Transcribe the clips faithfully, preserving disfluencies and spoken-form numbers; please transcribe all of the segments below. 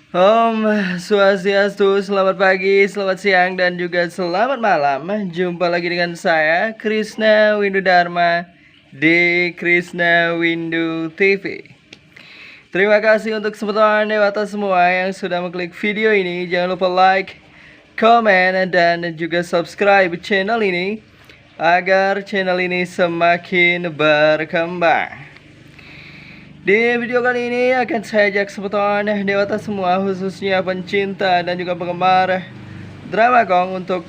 Om Swastiastu, selamat pagi, selamat siang, dan juga selamat malam. Jumpa lagi dengan saya, Krisna Windu Dharma, di Krisna Windu T V. Terima kasih untuk semeton dewata semua yang sudah mengklik video ini. Jangan lupa like, komen, dan juga subscribe channel ini agar channel ini semakin berkembang. Di video kali ini akan saya ajak semeton dewata semua, khususnya pencinta dan juga penggemar Drama Gong, untuk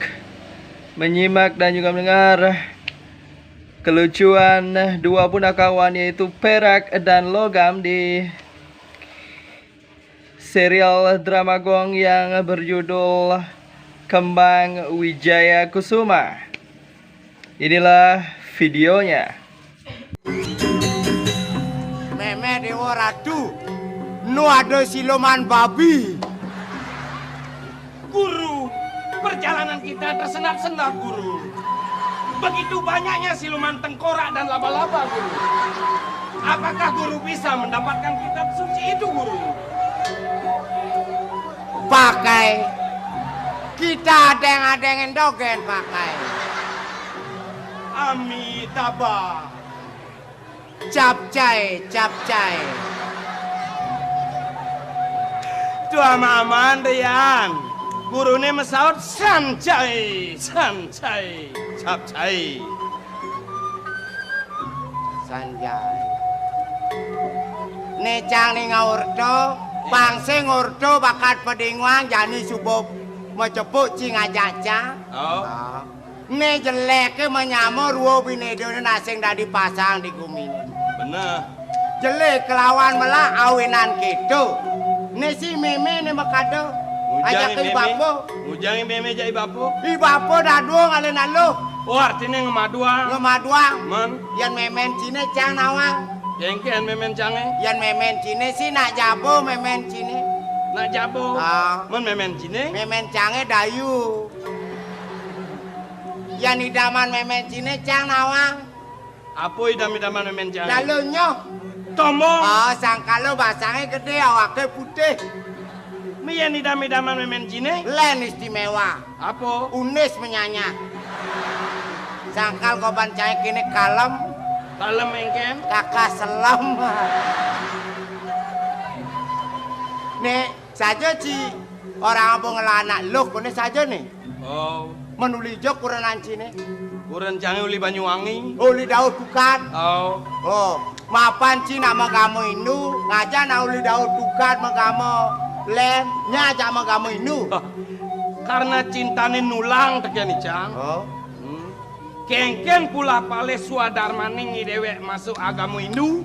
menyimak dan juga mendengar kelucuan dua punakawan, yaitu Perak dan Logam, di serial Drama Gong yang berjudul Kembang Wijaya Kusuma. Inilah videonya. Mémé Déwa Ratu, nu ada siluman babi. Guru, perjalanan kita tersendat-sendat, Guru. Begitu banyaknya siluman tengkorak dan laba-laba, Guru. Apakah Guru bisa mendapatkan kitab suci itu, Guru? Pakai. Kita adéng-adéngin dogén pakai. Amitabha. Capcay, capcay. Tuah maman, Rian. Guruné masaut sancay, sancay, capcay. Sanjay. Né cang né ngaurta, pang sing ngurta bakat padéngoang jani suba macepuk ci ngajak cang. Oh. Ah. Né jeléké manyama rua binédané nak sing dadi pasang di guminé. Bener. Jelé kelawan melah awinan kéto. Né si mémé né makada. Ngujang ajak i mémé. Bapa. Ngujang i mémé jak i bapa. I bapa dadua ngalih naluh. Oh, artiné ngemaduang. Ngemaduang. Men. Yén mémén ciné cang nawang. Kénkén mémén cangé? Yén mémén ciné si nak jaba mémén ciné. Nak jaba? Ah. Men mémén ciné? Mémén cangé dayu. Yén idaman mémén ciné cang nawang. Apa idam-idaman mémén cangé? Dalu nyoh. Tomong. Ah, sangkala basangé gedé, awaké putih. Mé yén idam-idaman mémén ciné? Lén istiméwa. Apa? Unis menyanyah. Sangkal goban cangé kéné kalem. Kalem éngkén? Kakah selem. Né, saja ci orang abang ngelah anak luh, koné saja né. Oh. Men uli ja kurenan ciné. Kuren cangé uli Banyuwangi. Uli Daud bukan? Oh. Oh. Mapan ci nak magama Hindu, ngajak nak uli Daud bukan magama lén, nya ajak magama Hindu. Hah. Karena cintané nulang tekén icang. Oh. Hmm. Kénkén pulah palih swadarmaning i déwék masuk agama Hindu.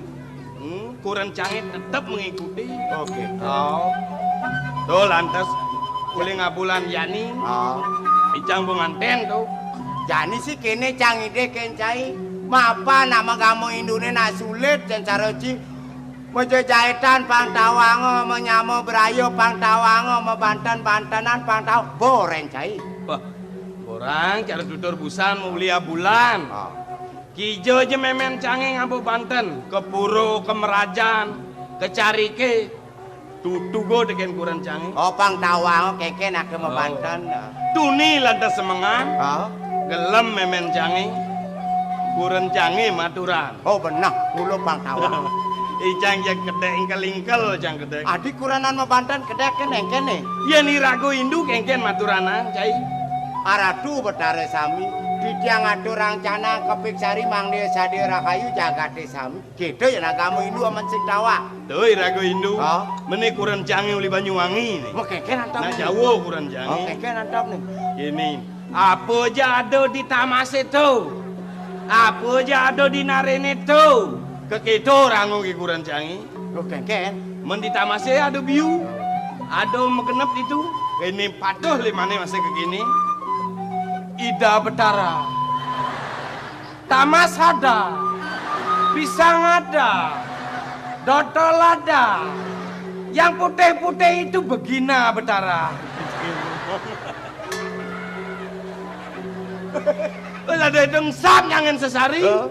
Hmm, kuren cangé tetep mengikuti. Oké. Oh. Tuh, lantas, uli ngabulan jani. Oh. Icang bung anten tuh. Jani si kéné cang idih kén cai. Mapan nak magama Hinduné nak sulit, cén cara ci. Majejaitan pang tawanga, manyama braya pang tawanga, mabanten-bantenan pang tawanga. Borén cai. Wah, borang cara tutur busan, uli abulan. Oh. Kija ja mémén cangé ngaba banten, ka pura, ka mrajan, ka cariké, tutuga tekén kuren cangé. Oh, pang tawanga kénkén aké mabanten. Oh. Tuni lantas semengan. Ha? Gelem mémén cangé. Kuren cangé maturan. Oh, beneh, mula pang tawanga. Icang ja kedék ingkel-ingkel, cang kedék. Adi kurenan mabanten kedék kén éngkén né. Yén iraga Hindu kénkén maturanang, cai. Aratu Betara sami, titiang aturang canang kapiksari mangda sadia rahayu jagaté sami. Kéto yén agama Hindu amen sing tawang. Tuh, iraga Hindu. Ha? Mené kuren cangé uli Banyuwangi né. Mengkénkén antap. Nak né. Jawa kuren cangé. Oh, kénkén antap né. Kéné, apa ja ada di tamasé to. Apa ja ada di nariné to. Kekéto rango ké kuren cangé. Loh, kénkén. Men di tamasé ada biu. Ada magenep ditu. Kéné patuh limané masih kéné. Ida Betara. Tamas ada, pisang ada, dotol ada. Yang putih-putih itu begina, Betara. Wis ada itu ngesap nyangin sesari. Hah?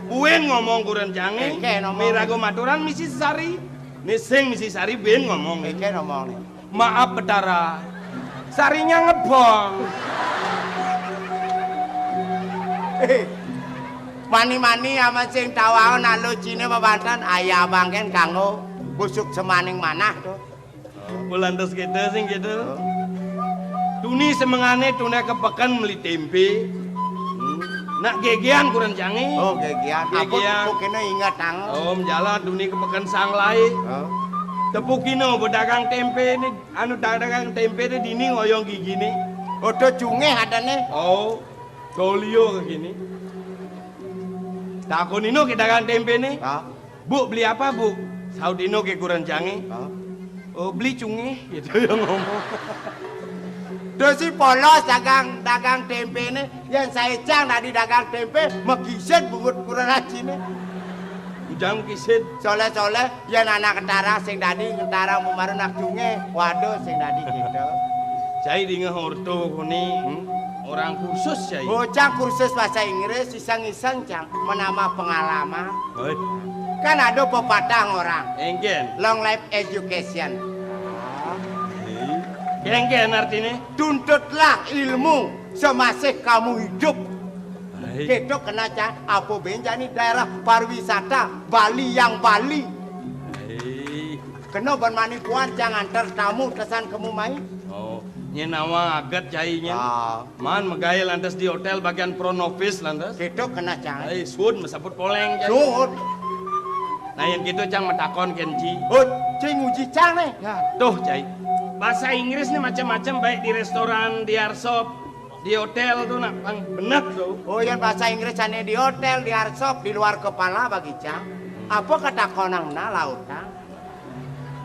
Buin ngomong kuren cangé. Éngkén ngomong. Miraga maturan misi sesari. Né sing misi sari buin ngomong. Éngkén ngomong né. Maaf, Betara. Sarinya ngebong. Eh, mani-mani aman sing tawaon alucine bebanten, ayah bangken kanggo busuk semaning manah to. Lantas kita sing gitu. Tuni semengane tune ke peken meli tempe. Nak gegean kuren cange. Oh, gegean. Apa gegean. Tepukine inget ang? Om jalan tuni ke peken sang lai. Oh. Tepukino bedagang tempe ini, anu dagang tempe ini dini ngoyong gigine. Odo jungeh adane. Oh, dolio ke gini. Takonino ke dagang tempe ini. Ah. "Bu, beli apa, Bu?" Saudino ke kuren cange. Ah. "Oh, beli cungeh," gitu ya ngomong. Dosi polos dagang, dagang tempene, yen sae cang dadi dagang tempe, megisit bungut kuren ajine. Ujang kisit. Soleh-soleh, yen anak ketara sing dadi ketara mumaru nak cungeh, waduh sing dadi gitu. Cai dingeh orto kuni, hmm? Orang kursus, Cai. Oh, cang kursus bahasa Inggris, iseng-iseng, cang, menambah pengalaman. Oi. Kan ada pepatah orang. Engken. Long life education. Engken artine? Tuntutlah ilmu semasih kamu hidup. Hai. Ketok kena cang, apa ben jani daerah pariwisata Bali yang Bali. Hai. Kena ban mani puan cang antar tamu tesan kemu mai. Oh, nyen nawang aget cai nyen. Ah. Man megawe lantas di hotel bagian front office lantas. Ketok kena cang. Ai, sud mesaput poleng cai. Sud. Nah, yang gitu cang metakon kenci. Hut, cing uji cang nih. Ya, tuh cai. Bahasa Inggris nih macam-macam, baik di restoran, di arsop, di hotel tuh nak pang bener tuh. Oh, yang bahasa Inggris ane di hotel, di arsop, di luar kepala bagi cang. Apa kata konang na lautan?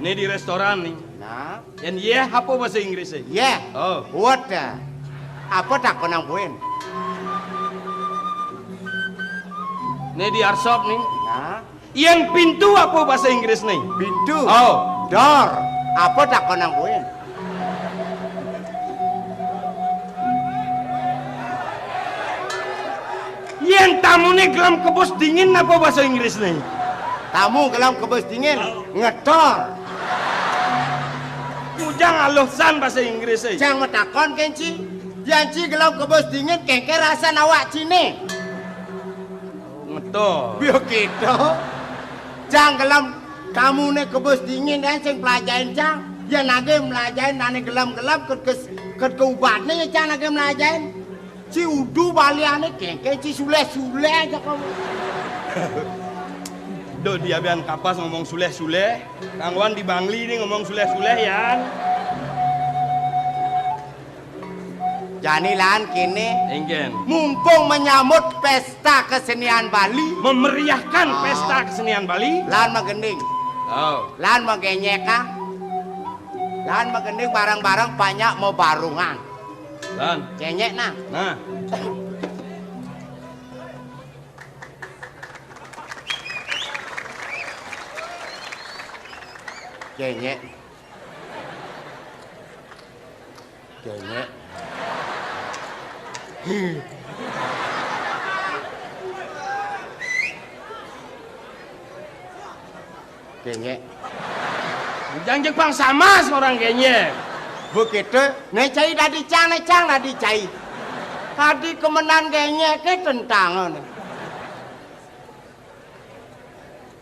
Nih di restoran nih. Nah. Yen yeh apa bahasa Inggrisnya? Yeh. Oh. What? Apa tak konang buin? Nih di arsop nih. Nah. Yen pintu apa bahasa Inggris nih? Pintu. Oh. Door. Apa tak konang buin? Yen tamune gelem kebus dingin apa bahasa Inggris nih? Tamu gelem kebus dingin, ngetor. Ujang alusan bahasa Inggris e. Cang metakon kenci, yen ci gelem kebus dingin kengke rasan awak cine. Ngetor. Yo gitu. Cang gelem tamune kebus dingin kan sing pelajain cang. Yen nage melajain nane gelem-gelem ket kes-, ket keubatne ya cang nage melajain. Ci udu baliane kengke ci suleh-suleh aja kamu. Dok dia bian kapas ngomong suleh-suleh. Kangguan di Bangli ini ngomong suleh-suleh yan. Jani lan kene. Engken. Mumpung menyambut pesta kesenian Bali. Memeriahkan pesta kesenian Bali. Lan magending. Oh. Lan magenyek ah. Lan magending bareng-bareng banyak mau barungan. Lan. Kenyek nah. Nah. Kenyek. Kenyek. Kenyek. Jang jek pang sama seorang kenyek. Begitu, ne cai dadi cang, ne cang dadi cai. Tadi kemenan kenyek ke tentangan.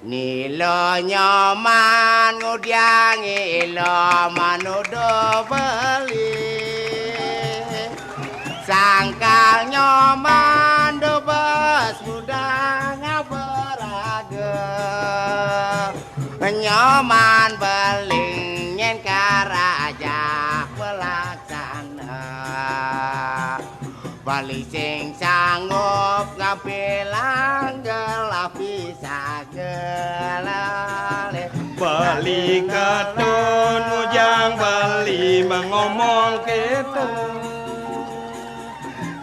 Nilo nyoman ngudiang ilo manudo beli. Sangkal nyoman dobes muda ngaberaga. Nyoman beling nyen karaja pelaksana. Bali sing sanggup ngampilang gelah pisah gelah. Bali ketun mujang Bali mengomong ketun.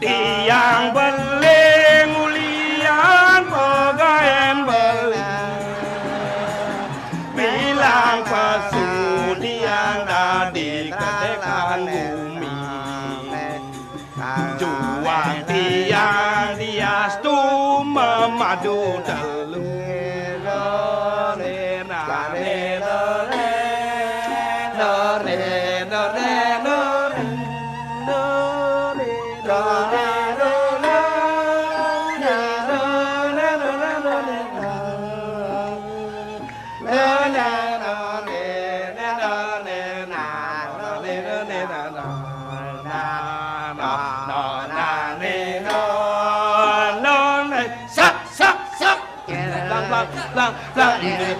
Tiang beling ulian pegaen beling. Bilang pesu tiang dadi ketekan bumi. Juang tiang diastu memadu telu.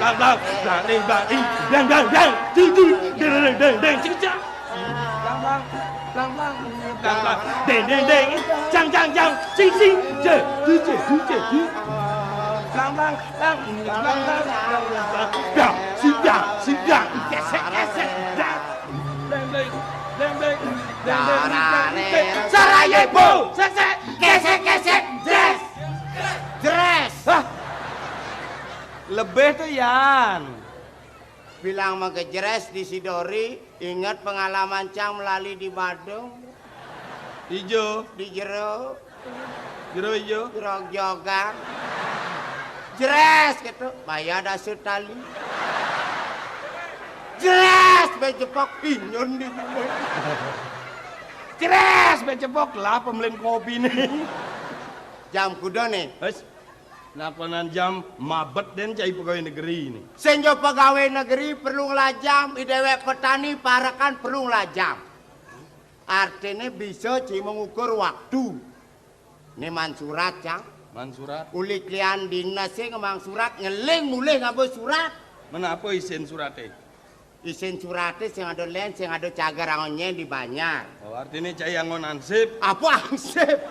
Blang, blang, ding, blang, ding, blang, blang, blang, ding, ding, ding, ding, ding, ding, cing, cang. Blang, blang, blang, blang, blang, blang, ding, ding, ding, cang, cang, cang, cing, cing, je, je, je, je, je. Blang, blang, blang, blang, blang, blang, blang, blang. Blang, si, blang, si, blang, kesek, kesek, blang. Ding, ding, ding, ding, ding, ding, ding, ding. Sarajevo, sek, sek, kesek, kesek, jes. Jres. Hah? Lebih tuh, Yan. Bilang mah gejres di Sidori, inget pengalaman cang melali di Badung. Ijo. Di jero. Jero ijo. Jero jogan. Jres gitu, maya dasut tali. Jres, bejepok, inyun di rumah. Jres, bejepok, lah pembelian kopi nih. Jam kuda nih. Wes. Nakonan jam mabet den cai pegawai negeri ini. Sing jo pegawai negeri perlu ngelajam, i dewek petani parekan perlu ngelajam. Artine bisa ci mengukur waktu. Ini man surat, Cang. Man surat. Uli klian dinas sing mang surat, ngeling mulih ngabo surat. Menapa isin surate? Isin surate sing ada len, sing ada cagar angon nyen di Banjar. Oh, artine cai angon ansip. Apa ansip?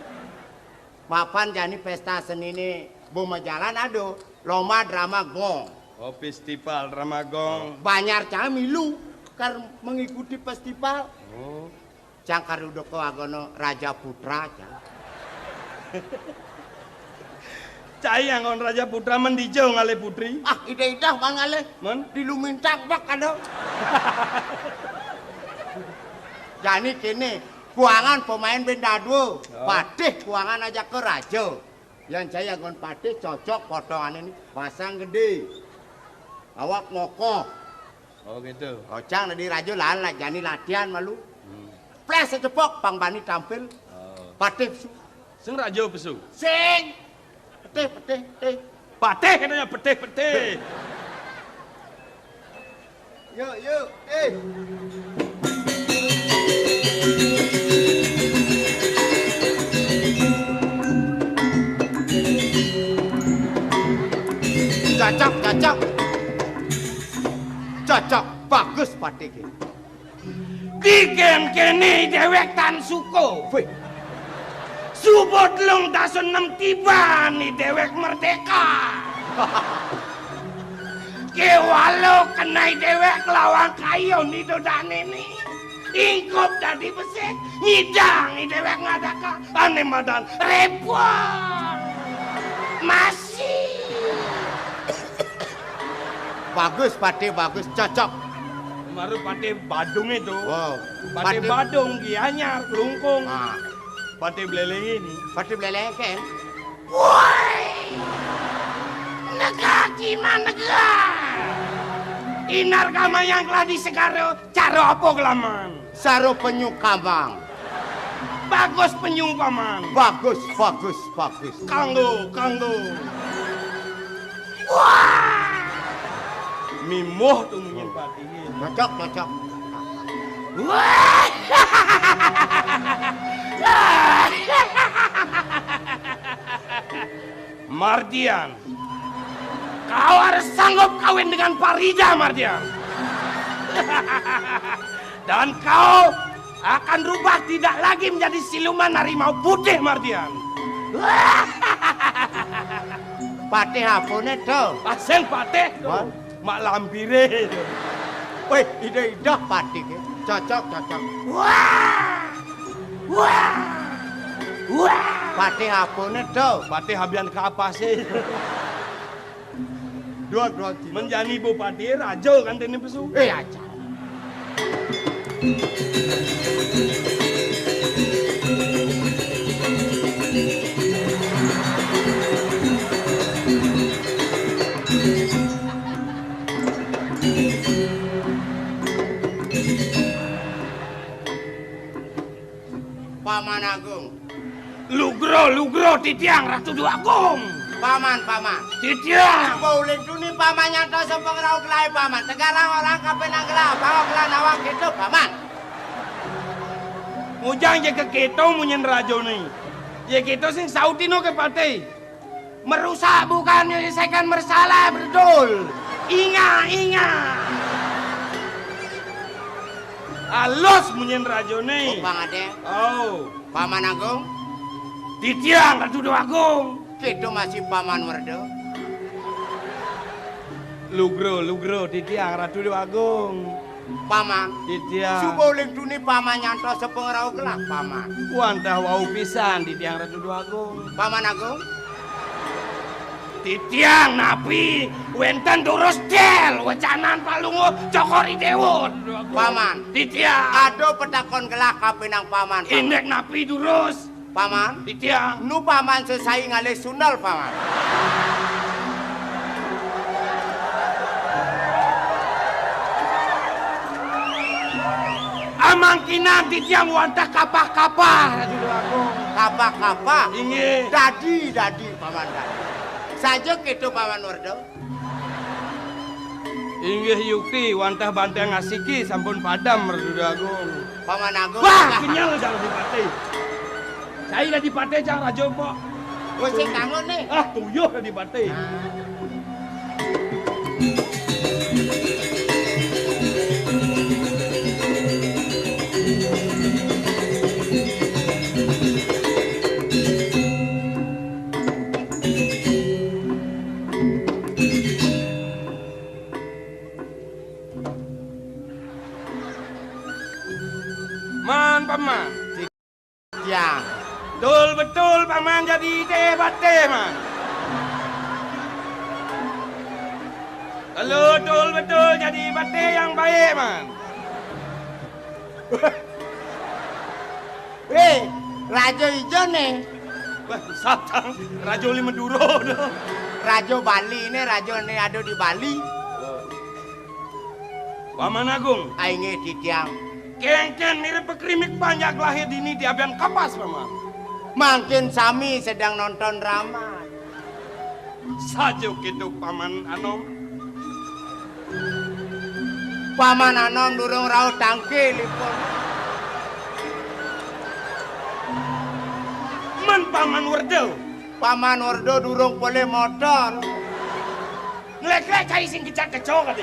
Mapan jani pesta senine Boma Jalan ada lomba drama gong. Oh, festival drama gong. Banjar cai milu kar mengikuti festival. Oh. Cang kar udah ko agono Raja Putra, Cang. Cai angon Raja Putra mendijau ngalih putri. Ah, ida-ida man ngalih. Men? Di Lumintang bak ada. Jani kene, kuangan pemain benda dua. Oh. Patih kuangan aja ke raja. Yang cai angon patih cocok potongane ni pasang gede. Awak ngokoh. Oh, gitu. Ocang dadi raja lan la-, jani latihan malu. Hmm. Ples secepok pang bani tampil. Oh. Patih pesu. Sing raja pesu. Sing. Petih, petih, petih. Patih katanya petih, petih. Yuk, yuk. Eh. Cocok, cocok. Cocok, bagus patih iki. Diken kene dewek tan suko. Wih. Suba telung dasa enem tiban ni dewek merdeka. Kewalo kenai dewek lawang kayu ni dodane ni. Ingkup dadi besik, ngidang ni dewek ngadaka ane madan repot. Masih. Bagus, Patih, bagus, cocok. Baru Patih Badung itu. Wow. Patih Patih Badung, Gianyar, Klungkung. Ah. Patih Beleleng ini. Patih Beleleng, kan? Woi! Negaki manega. Inar kama yang telah disegara, cara apa kelaman? Saro penyu kambang. Bagus penyu paman. Bagus, bagus, bagus. Kanggo, kanggo. Wah! Mimuh tuh munyin pati. Cocok, cocok. Wah! Mardian, kau harus sanggup kawin dengan Parida, Mardian. Dan kau akan rubah tidak lagi menjadi siluman harimau putih, Mardian. Patih apane to? Asing patih to. Wan? Mak lampire to. Weh, ide-ide patih ke. Cocok, cocok. Wah! Wah! Wah! Patih apane to? Patih abian kapase. Dua, dua, tiga. Menjani bupati raja kan dene pesu. Eh, aja. Paman Agung. Lugro, lugro, titiang Ratu Dwagung. Paman, paman. Titiang. Apa ulih duni paman nyata sepengerau kelai paman. Tegarang orang kape nang gelah, bawa gelah nawang gitu paman. Mujang je ke kito munyin rajo ni. Je kito sing sautino ke patih. Merusak bukan menyelesaikan masalah, betul. Inga, inga. Alus munyin rajané. Oh, Pang Adéng. Oh. Paman Agung. Titiang Ratu Déwa Agung. Kéto masih Paman Werda. Lugra, lugra, titiang Ratu Déwa Agung. Paman. Titiang. Suba uling tuni Paman nyantos sepengrau gelah, Paman. Wantah wau pisan, titiang Ratu Déwa Agung. Paman Agung. Titiang napi wénten durus dél wecanan Palungguh Cokor I Déwa. Paman. Titiang. Ada petakon gelah kapining Paman, Paman. Indik napi durus? Paman. Titiang. Nu Paman sesai ngalih sundel, Paman. Amangkinan titiang wantah kapah-kapah, Ratu Déwa Agung. Kapah-kapah? Inggih. Dadi, dadi, Paman, dadi. Saja kéto, Paman Werda. Inggih yukti, wantah banténg asiki sampun padam, Ratu Déwa Agung. Paman Agung. Wah, kenyel jang Adipati. Cai Adipati jang raja embok. Wis sing kangen né. Ah, tuyuh Adipati. Nah. Man, Paman. Ya. Betul-betul Paman jadi dé baté, Man. Kalau betul-betul jadi baté yang baik, Man. Wéh, raja ijo né. Wah, satang raja Uli Madura to. Raja Bali né, raja né ada di Bali. Paman Agung. Ah, inggih, titiang. Kéngkén mirib pakrimik panjak lahir dini di abian kapas, Paman. Mangkin sami sedang nonton drama. Saja kéto Paman Anom. Paman Anom durung rauh tangkilipun. Men Paman Werda. Paman Werda durung polih motor. Ngléklék cai sing kecak-kecok ati.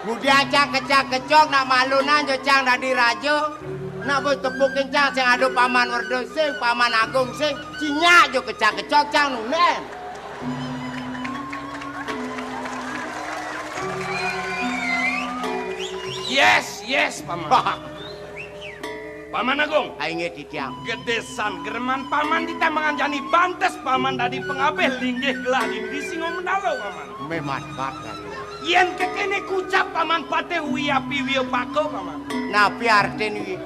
Ngudiang cang kecak-kecok nak malunan jo cang dadi raja. Nak bos tepukin cang sing ada Paman Werda sing, Paman Agung sing, cinyak jo kecak-kecok cang nundén. Yes, yes, Paman. Paman Agung. Ah, inggih titiang. Gedé san greman Paman di Tambangan jani pantes Paman dadi pangabih linggih gelah dini di Singa Mandala, Paman. Mémad bat, Raden. Yén kékéné kucap Paman Patih Wiyapi Wiyapaka, Paman. Napi artin wi?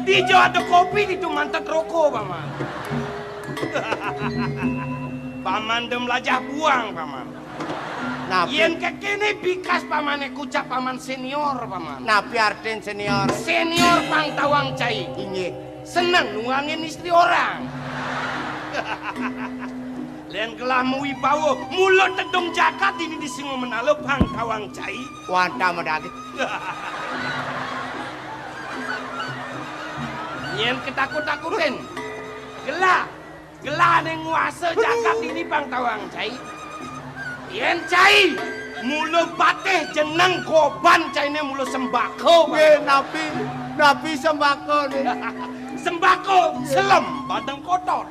Dija ada kopi ditu mantet roko, Paman. Paman dem lajah buang, Paman. Napi? Yén kékéné bikas Pamané kucap Paman senior, Paman. Napi artin senior? Senior pang tawang cai. Inggih. Seneng nunggangin istri orang. Lén gelah mawibawa, mula tedung jagat dini di Singa Mandala pang tawang cai. Wantah madaging. Yén ketakut-takutin. Gelah. Gelah ané nguasa jagat dini pang tawang cai. Yén cai mula patih jeneng, goban cainé mula sembako. Nggih, napi, napi sembako né? Sembako selem badeng kotor.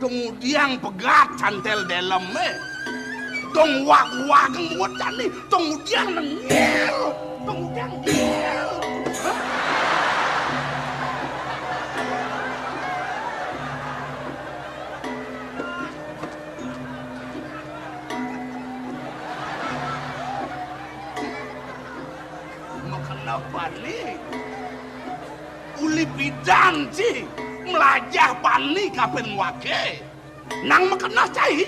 Dong udiang pegat cantel delemé. Dong wag-wag muat jani. Dong udiang nengil. Dong udiang nengil. Makena bani. Uli bidan ci mlajah bani kaben wage. Nang makena cai.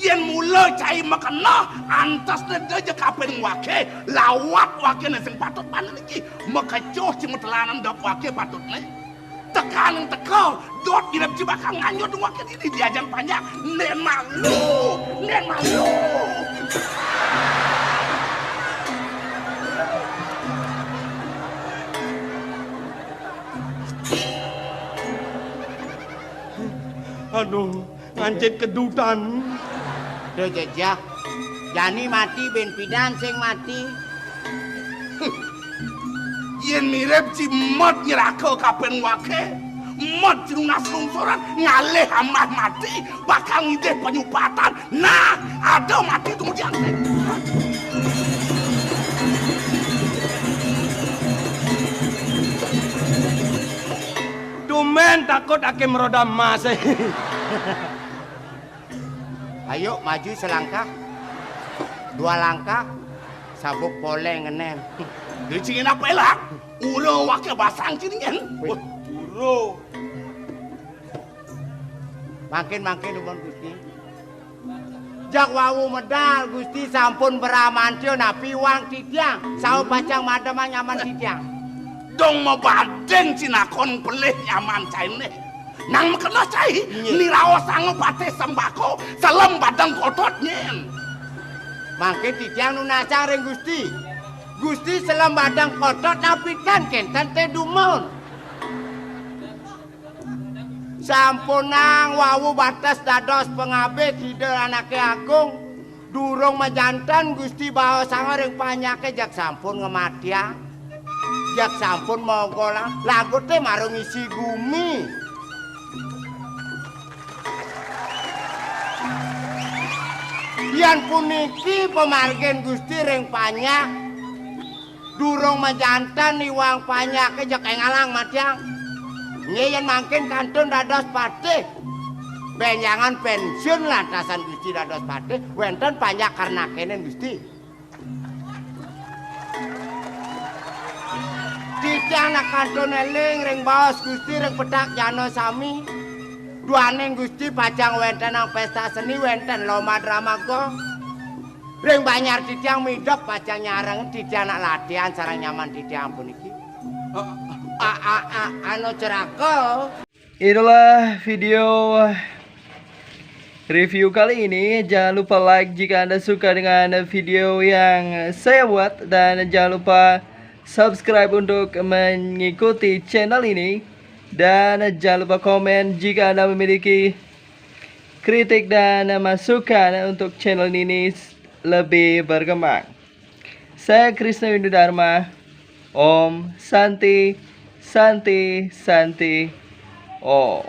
Yen mula cai makena, antes neda ja kaben wage, lawat wagene sing patut bani niki. Makecuh ci matelanan dap wage patutne. Teka nang teka, dot mirib ci bakal nganyut waké dini di ajang panjak. Nén malu, nén malu. Aduh, ngancit kedutan. Duh, jejeh. Jani mati, bin pidan sing mati. Yén mirib ci mot nyeraka kaping waké, mot ci nunas lungsuran, ngalih amah mati, bakal ngidih panyupatan. Nah, ada mati kemudian. Tumben takut aké meroda emas. Ayo, maju selangkah, dua langkah, sabuk poleng ngenén. Dicingin apa elak? Ura waké basang cingin. Wah, ura. Mangkin, mangkin, dumun Gusti. Jak wau medal Gusti sampun bramantya napi wang titiang, saha pacang mademang nyaman titiang. Dong mabading cinakon pelih nyaman cainé. Nang makena cai, niraosanga patih sembako, selem badeng kotot nyén. Mangkin titiang nunasang ring Gusti. Gusti selem badeng kotot napi tan kénten té dumun. Sampunang wau bates dados pangabih Ida Anaké Agung. Durung majanten Gusti baosanga ring panjaké, jeg sampun ngamatiang. Jeg sampun mogolang, laguté mara ngisi gumi. Yén puniki pamargin Gusti ring panjak. Durung majanten iwang panjaké jeg éngalang matiang. Nggih, yén mangkin kantun dados patih. Bénjangan pénsiun lantasan Gusti dados patih, wénten panjak karnakéné Gusti. Titiang nak kantun éling ring baos Gusti ring petak jana sami. Duaning Gusti pacang wéntenang pésta seni, wénten lomba drama gong. Ring banjar titiang midep pacang nyareng titiang nak latihan sareng nyaman titiang puniki. A, a, a, anu ceraka. Itulah video review kali ini. Jangan lupa like jika Anda suka dengan video yang saya buat, dan jangan lupa subscribe untuk mengikuti channel ini. Dan jangan lupa komen jika Anda memiliki kritik dan masukan untuk channel ini lebih berkembang. Saya Krisna Windu Dharma. Om Santi, Santi, Santi, Om.